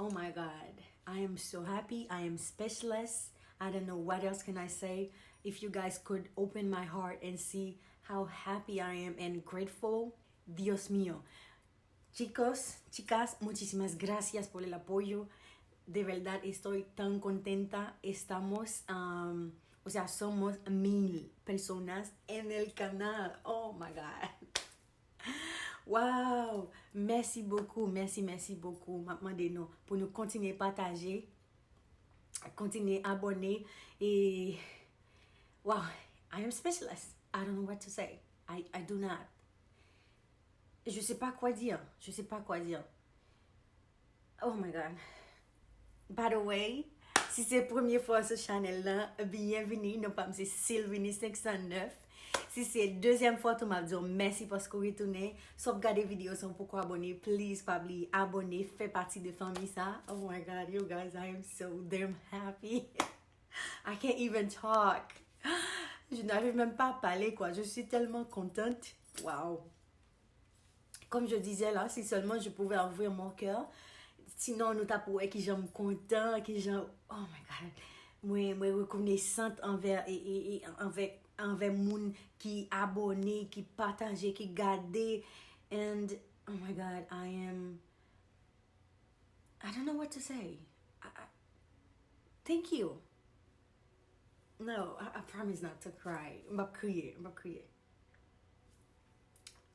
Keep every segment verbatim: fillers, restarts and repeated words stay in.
Oh my God. I am so happy. I am speechless. I don't know what else can I say. If you guys could open my heart and see how happy I am and grateful. Dios mío. Chicos, chicas, muchísimas gracias por el apoyo. De verdad estoy tan contenta. Estamos, um, o sea, somos mil personas en el canal. Oh my God. Wow! Mèsi bokou, mèsi, mèsi bokou. M ap mande nou pou nou kontinye pataje, kontinye abòne. E, wow, I am speechless. I don't know what to say. I, I do not. Je sais pas quoi dire. Je sais pas quoi dire. Oh my God. By the way, si se premye fwa sou chanèl la, byenvini. Non pa m se Sylvini senk san nèf. Si se dezyèm fwa tou, m ap di w mèsi paske w retounen. Si w ap gade videyo sa, w poko abòne, please pa bliye abòne, fè pati de fanmi sa. Oh my God, you guys, I am so damn happy. I can't even talk. Je n'arrive même pas à parler, quoi. Je suis tellement contente. Wow. Comme je disais là, si seulement je pouvais ouvrir mon cœur. Sinon, nou t ap wè kijan m kontan, kijan, oh my God. Mwen, mwen rekonesant anvè, e, e, e, anvè, anvè moun ki abòne, ki pataje, ki gade. And, oh my God, I am, I don't know what to say. I, I, thank you. No, I, I promise not to cry. M ap kriye, m ap kriye.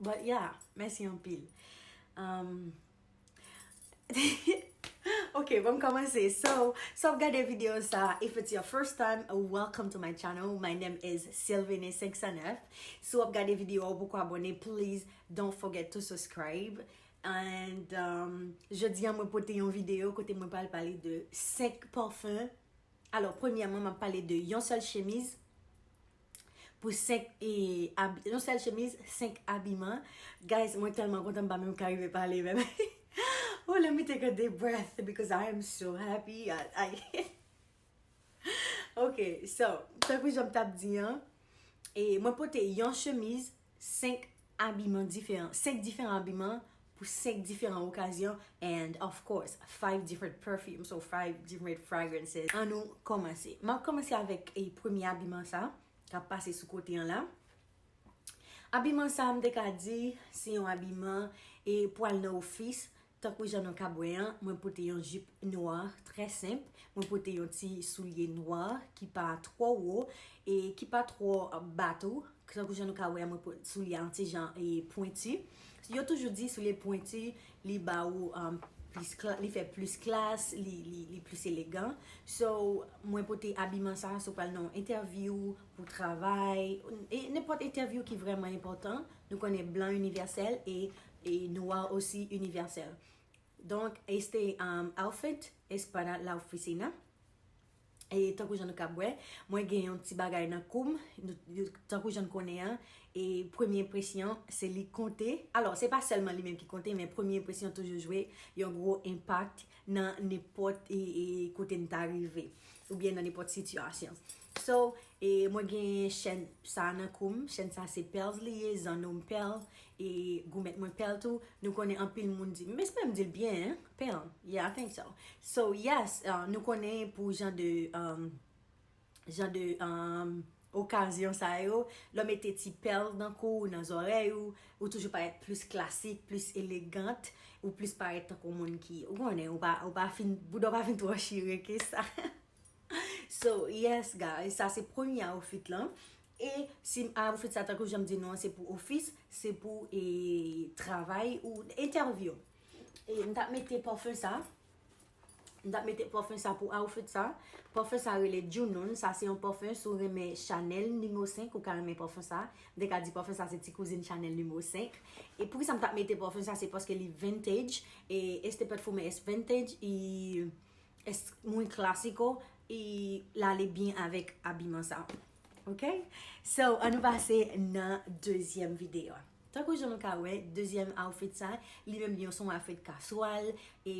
But yeah, mèsi anpil. Um, ok, bon, m kòmanse. So, si w ap gade videyo sa, if it's your first time, welcome to my channel. My name is Sylvini senk san nèf. Si w ap gade videyo a, ou poko abòne, please don't forget to subscribe. And, um, jodi a, mwen pote yon videyo kote mwen pral pale de senk pafen. Alò, premyèman, m ap pale de yon sèl chemiz pou senk, e, ab-, yon sèl chemiz, senk abiman. Guys, mwen tèlman kontan, m pa menm ka rive pale menm. Oh, let me take a deep breath because I am so happy. I, I Ok, so, tankou jan m t ap di an, e mwen pote yon chemiz, senk abiman diferan, senk diferan abiman pou senk diferan okazyon, and of course, five different perfumes, so five different fragrances. An nou kòmanse. M ap kòmanse avèk, e, premye abiman sa, k ap pase sou kote an la. Abiman sa, m te ka di, se yon abiman, e, pou al nan ofis, tankou jan nou ka wè an, mwen pote yon jip nwa, trè senp. Mwen pote yon ti soulye nwa ki pa twò wo e ki pa twò ba tou. Tankou jan nou ka wè an, mwen pote soulye an ti jan e pwenti. Yo toujou di soulye pwenti, li ba ou, um, plis kla-, li fè plis klas, li, li, li plis elegan. So, mwen pote abiman sa, si w pral nan yon entèvyou, pou travay, e nenpòt entèvyou ki vrèman enpòtan. Nou konnen blan inivèsèl e, e nwa osi inivèsèl. Donk, este, um, outfit es para la oficina. E tankou jan nou ka wè, mwen gen yon ti bagay nan kou m, nou, yo, tankou jan n konnen an, e premye enpresyon, se li konte. Alò, se pa sèlman li menm ki konte, men premye enpresyon toujou jwe yon gwo enpak nan nenpòt, e, e, kote n ta rive, oubyen nan nenpòt sitiyasyon. So, e, mwen gen chèn sa nan kou m, chèn sa se pèl li ye, zanno m pèl, e goumèt mwen pèl tou. Nou konnen anpil moun di, m espere m di l byen, hein? Pèl. Yeah, I think so. So, yes, uh, nou konnen pou jan de, um, jan de, um, okazyon sa yo, lè w mete ti pèl nan kou w, nan zòrèy ou, ou toujou parèt plis klasik, plis elegant, ou plis parèt tankou moun ki, ou konnen, ou pa, ou pa fin, bouda w pa fin twò chire ke sa. So, yes, guys, sa se premye outfit lan. E si outfit sa, tankou jan m di nou an, se pou ofis, se pou, e, travay ou entèvyou. E m t ap mete pafen sa. M t ap mete pafen sa pou outfit sa. Pafen sa rele Junoon. Sa se yon pafen, si w renmen Chanel nimewo senk, ou ka renmen pafen sa. M te ka di pafen sa se ti kouzin Chanel nimewo senk. E poukisa m t ap mete pafen sa, se paske li vintage. E este perfume es vintage, e es muy clásico, e l ale byen avèk abiman sa. Ok? So, an nou pase nan dezyèm videyo a. Tankou jan nou ka wè, dezyèm outfit sa, li menm li se yon outfit kaswal, e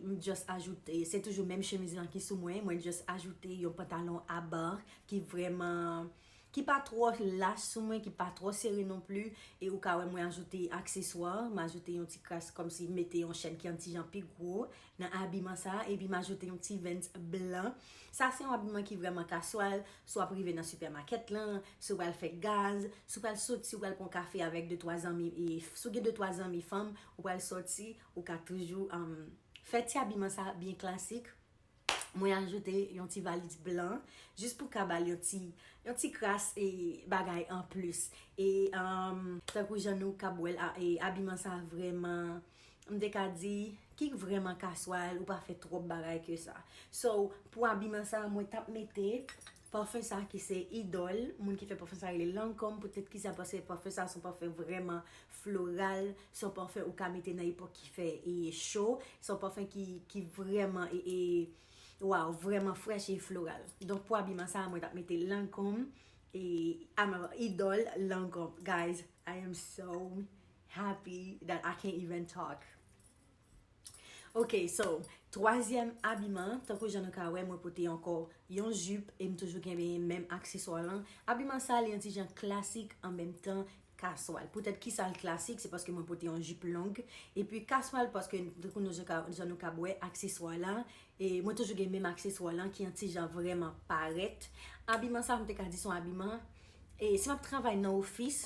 m just ajoute, se toujou menm chemiz lan ki sou mwen, mwen just ajoute yon pantalon a ba ki vrèman, ki pa twò lach sou mwen, ki pa twò sere non pli. E ou ka wè mwen ajoute akseswa, m ajoute yon ti kras kòmsi mete yon chèn ki yon ti jan pi gwo nan abiman sa, epi m ajoute yon ti Vans blan. Sa se yon abiman ki vrèman kaswal, si w ap rive nan sipèmakèt lan, si w pral fè gaz, si w pral soti, si w pral pran kafe avèk de twa zanmi, e si w gen de twa zanmi fanm, ou pral soti, ou ka toujou um, fè ti abiman sa byen klasik. Mwen ajoute yon ti valiz blan, jis pou ka ba l yon ti, yon ti kras e bagay anplis. E um, tankou jan nou ka wè l, a- e abiman sa vrèman, m te ka di, ki vrèman kaswal, ou pa fè twòp bagay ke sa. So, pou abiman sa, mwen t ap mete pafen sa ki se idòl, moun ki fè pafen sa rele Lancôme, poutèt ki sa, paske pafen sa se yon pafen vrèman floral, se yon pafen ou ka mete nan epòk ki fè e cho, se yon pafen ki, ki vrèman e, e, waw, vrèman frèch e floral. Donk pou abiman sa, mwen t ap mete Lancôme e ama idòl Lancôme. Guys, I am so happy that I can't even talk. Ok, so, twazyèm abiman, tankou jan nou ka wè, mwen pote ankò yon jip e m toujou kenbe menm akseswa lan. Abiman sa, li yon ti jan klasik an menm tan kaswal. Poutèt ki sa l klasik, se paske mwen pote yon jip long. Epi kaswal paske, tankou nou jan ka- jan nou ka wè, akseswa la, e mwen toujou gen menm akseswa lan ki yon ti jan vrèman parèt. Abiman sa, m te ka di se yon abiman, e si m ap travay nan ofis,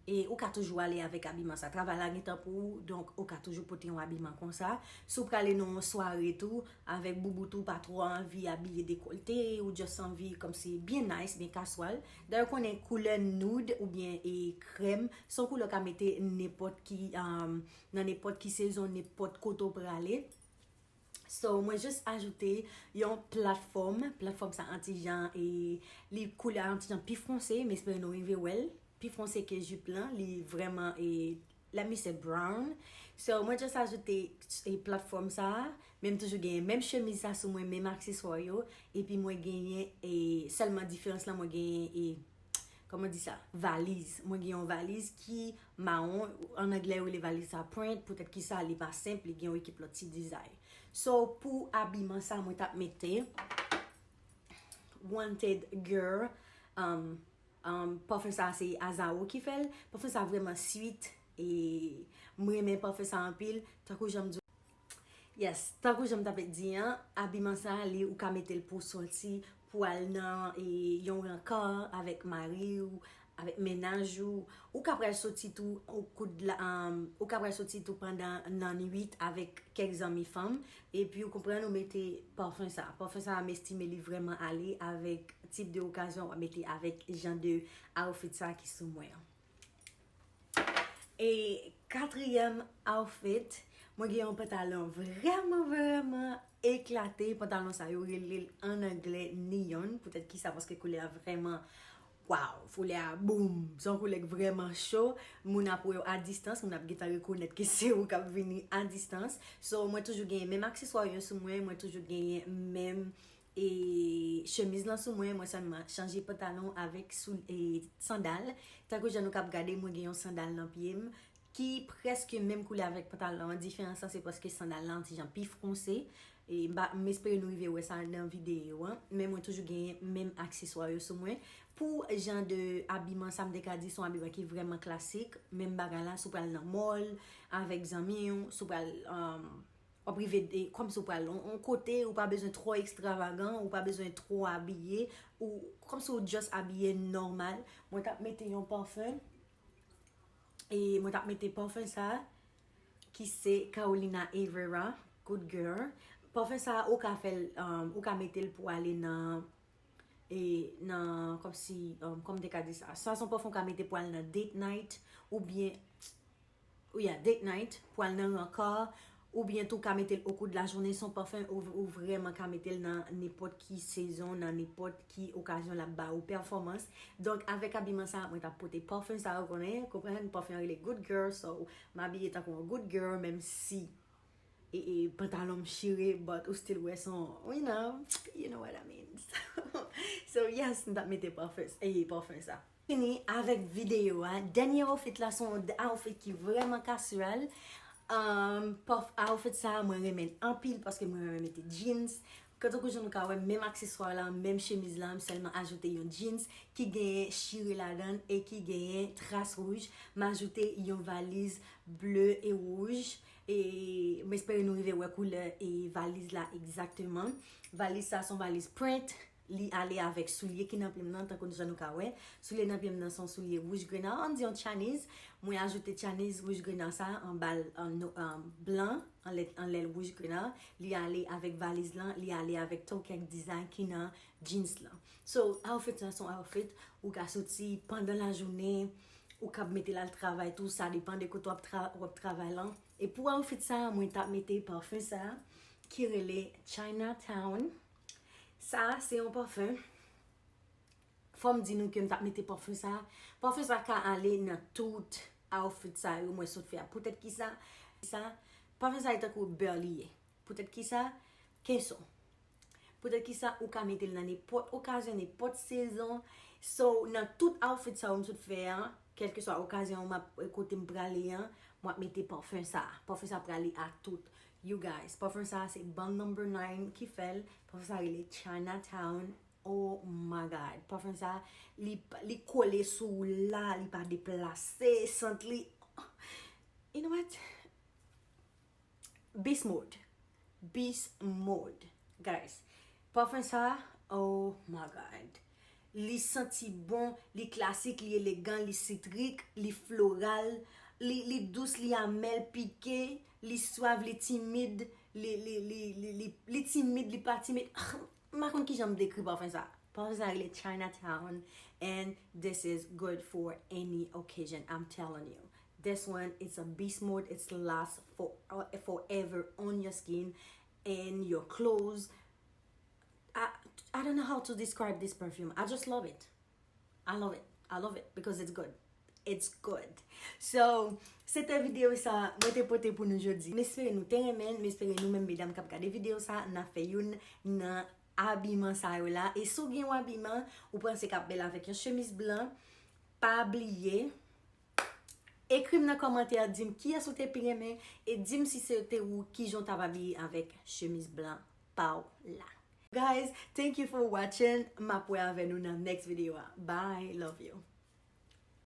e ou ka toujou ale avèk abiman sa. Travay la gentan pou ou, donk ou ka toujou pote yon abiman konsa. Si w prale nan yon sware tou, avèk boubout ou, pa twò anvi abiye dekolte, ou just anvi kòmsi byen nice, byen kaswal. Dayè, ou konnen koulè nude oubyen e krèm, se yon koulè w ka mete nenpòt ki, um, nan nenpòt ki sezon, nenpòt kote w prale. So, mwen jis ajoute yon platfòm. Platfòm sa an ti jan e li koulè an ti jan pi fonse, m espere nou rive wè l. Pi fonse ke jip lan, li vrèman e let me say brown. So, mwen jis ajoute e platfòm sa, men m toujou gen menm chemiz sa sou mwen, menm akseswa yo, epi mwen genyen e sèlman diferans lan mwen genyen e kòman di sa? Valiz. Mwen gen yon valiz ki mawon, an anglè yo rele valiz sa print, poutèt ki sa li pa senp, li gen yon ekip lòt ti dizay. So, pou abiman sa, mwen t ap mete Wanted Girl, um, um, pafen sa se Azaro ki fè l. Pafen sa vrèman sweet, e mwen renmen pafen sa anpil, tankou jan m di Yes, tankou jan m t ap di an, abiman sa, li, ou ka mete l pou w sòti, pou w al nan e, yon rankò avèk mari w, avèk mennaj ou. Ou ka pral sòti tou, ou koud la, um, ou ka pral sòti tou pandan nan nwit avèk kèk zanmi fanm. Epi ou konprann, ou mete pafen sa. Pafen sa, m estime li vrèman ale avèk tip de okazyon w ap mete avèk jan de outfit sa ki sou mwen an. E katriyèm outfit, mwen gen yon pantalon vrèman, vrèman eklate. Pantalon sa yo rele l an anglè neon. Poutèt ki sa? Paske koulè a vrèman, waw, koulè a boum. Se yon koulè k vrèman cho. Moun ap wè w a distans, moun ap gentan rekonèt ke se ou k ap vini a distans. So, mwen toujou genyen menm akseswa yo sou mwen, mwen toujou genyen menm e chemiz lan sou mwen, mwen sèlman chanje pantalon avèk sou, e, sandal. Tankou jan nou k ap gade, mwen gen yon sandal nan pye m ki prèske menm koulè avèk pantalon an. Diferans lan se paske sandal lan ti jan pi fonse. E m pa- m espere nou rive wè sa nan videyo an. Men mwen toujou genyen menm akseswa yo sou mwen. Pou jan de abiman sa, m te ka di se yon abiman ki vrèman klasik. Menm bagay la, si w pral nan mall avèk zanmi w, si w pral, um, w ap rive e, kòmsi w pral yon, yon kote, ou pa bezwen twò ekstravagan, ou pa bezwen twò abiye, ou kòmsi w just abiye nòmal. Mwen t ap mete yon pafen, e mwen t ap mete pafen sa, ki se Carolina Herrera, Good Girl. Pafen sa, ou ka fè l, um, ou ka mete l pou ale nan, e nan, kòmsi, um, kòman m te ka di sa? Sa se yon pafen ou ka mete pou al nan date night, oubyen Ou ya, date night, pou al nan rankò, oubyen tou ka mete l au cours de la journée, se yon pafen ou, ou vrèman ka mete l nan nenpòt ki sezon, nan nenpòt ki okazyon l ap ba ou pèfòmans. Donk, avèk abiman sa, mwen t ap pote pafen sa, ou konnen, konprann, pafen an rele Good Girl, so, m abiye tankou yon good girl, menm si e, e, pantalon m chire, but ou still wè se yon, you know, you know what I mean. So, yes, m t ap mete pafen, e, pafen sa. Fini avèk videyo a. Dènye outfit la se yon outfit ki vrèman casual. Um, puff outfit sa a, mwen renmen l anpil paske mwen renmen mete jeans, Kantankou jan nou ka wè, menm akseswa la, menm chemiz la, m sèlman ajoute yon jeans ki genyen chire ladan l e ki genyen tras wouj. M ajoute yon valiz ble e wouj. E m espere nou rive wè koulè e valiz la egzakteman. Valiz sa se yon valiz print. Li ale avèk soulye ki nan pye m nan, tankou jan nou ka wè. Soulye nan pye m nan se yon soulye wouj grena, ann di yon Chinese. Mwen ajoute Chinese wouj grena sa anba l, an, an blan, anlè, anlè l wouj grena. Li ale avèk valiz lan, li ale avèk tou kèk dizay ki nan jeans lan. So, outfit sa se yon outfit ou ka soti pandan lajounen, ou kab mete l al travay tou, sa depann de kote w ap tra-, w ap travay lan. E pou outfit sa, mwen t ap mete pafen sa ki rele Chinatown. Sa se yon pafen. Fò m di nou ke m t ap mete pafen sa. Pafen sa ka ale nan tout outfit sa yo mwen sot fè a. Poutèt kisa? Sa, pafen sa e tankou bè li ye. Poutèt kisa? Keson. Poutèt kisa ou ka mete l nan nenpòt okazyon, nenpòt sezon. So, nan tout outfit sa yo m sot fè a, kèlkeswa okazyon m ap, kote m prale an, m ap mete pafen sa. Pafen sa prale a tout. You guys, pafen sa se Bond Number Nine ki fè l. Pafen sa rele Chinatown. Oh my God. Pafen sa, li, li kole sou ou la, li pa deplase, sant li. You know what? Beast mode. Beast mode. Guys, pafen sa, oh my God. Li santi bon, li klasik, li elegan, li sitrik, li floral, li, li dous, li amè, li pike, li swav, li timid, li, li, li, li, li, li timid, li pa timid. M pa konn kijan m dekri pafen sa. Pafen sa rele Chinatown, and this is good for any occasion, I'm telling you. This one, it's a beast mode, it's last for, uh, forever on your skin and your clothes. I, I don't know how to describe this perfume. I just love it. I love it. I love it because it's good. It's good. So, se te videyo sa mwen te pote pou nou jodi. M espere nou te renmen l, m espere nou menm medam k ap gade videyo sa, n a fè youn nan abiman sa yo la. E si w gen yon abiman ou panse k ap bèl avèk yon chemiz blan, pa bliye ekri m nan kòmantè, di m kiyès ou te pi renmen, e di m si se te ou, kijan w t ap abiye avèk chemiz blan pa w la. Guys, thank you for watching. M ap wè avè nou nan next video a. Bye, love you.